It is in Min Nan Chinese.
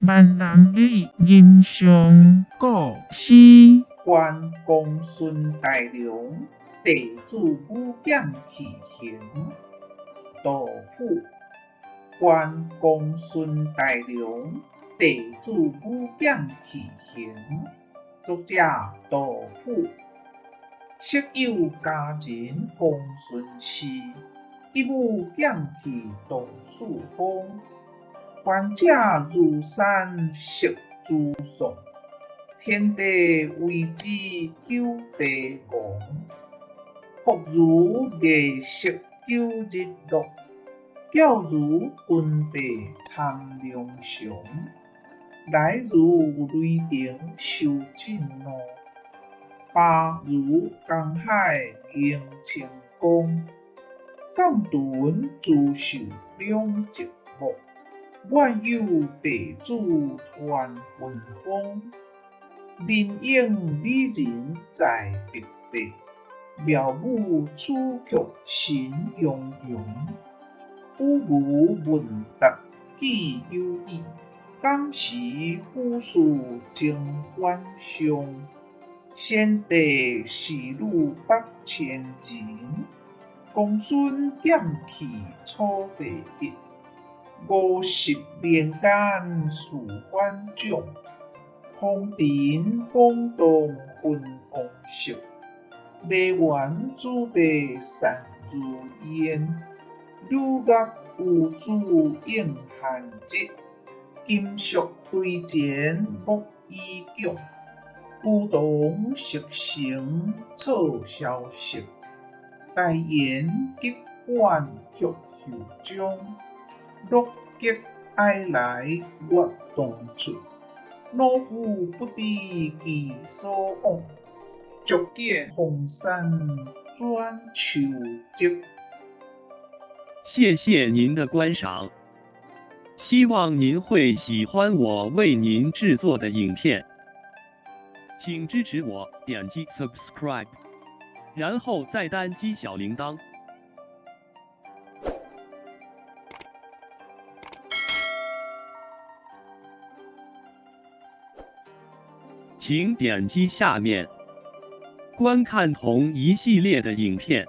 萬人語人上古詩。關公孫大娘，弟子舞劍去行。杜甫。關公孫大娘，弟子舞劍去行。作者杜甫。昔有佳人公孫氏，一舞劍氣動四方。觀者如山色如喪，天地為之久地亡。福如月色九日落，教如軍地參龍翔。來如雷霆收震怒，罷如江海凝清光。鋼盾珠繡兩隻目。願有弟子傳芬芳，林英美人在白帝，妙舞此曲心融融。有無問答既有意，敢時夫事情反常。先帝侍女百千人，公孫劍氣楚第一。50年間事反掌，風塵風動昏黃色。梨園子弟散如煙，女樂有子應寒日。金屬堆前木已迥，孤桐熟成錯消息。大言急管曲袖章，樂極哀來月當出。老夫不知其所往，足見蓬山轉秋跡。謝謝您的觀賞，希望您會喜歡我為您製作的影片，請支持我點擊 subscribe，然後再單擊小鈴鐺。請點擊下面觀看同一系列的影片。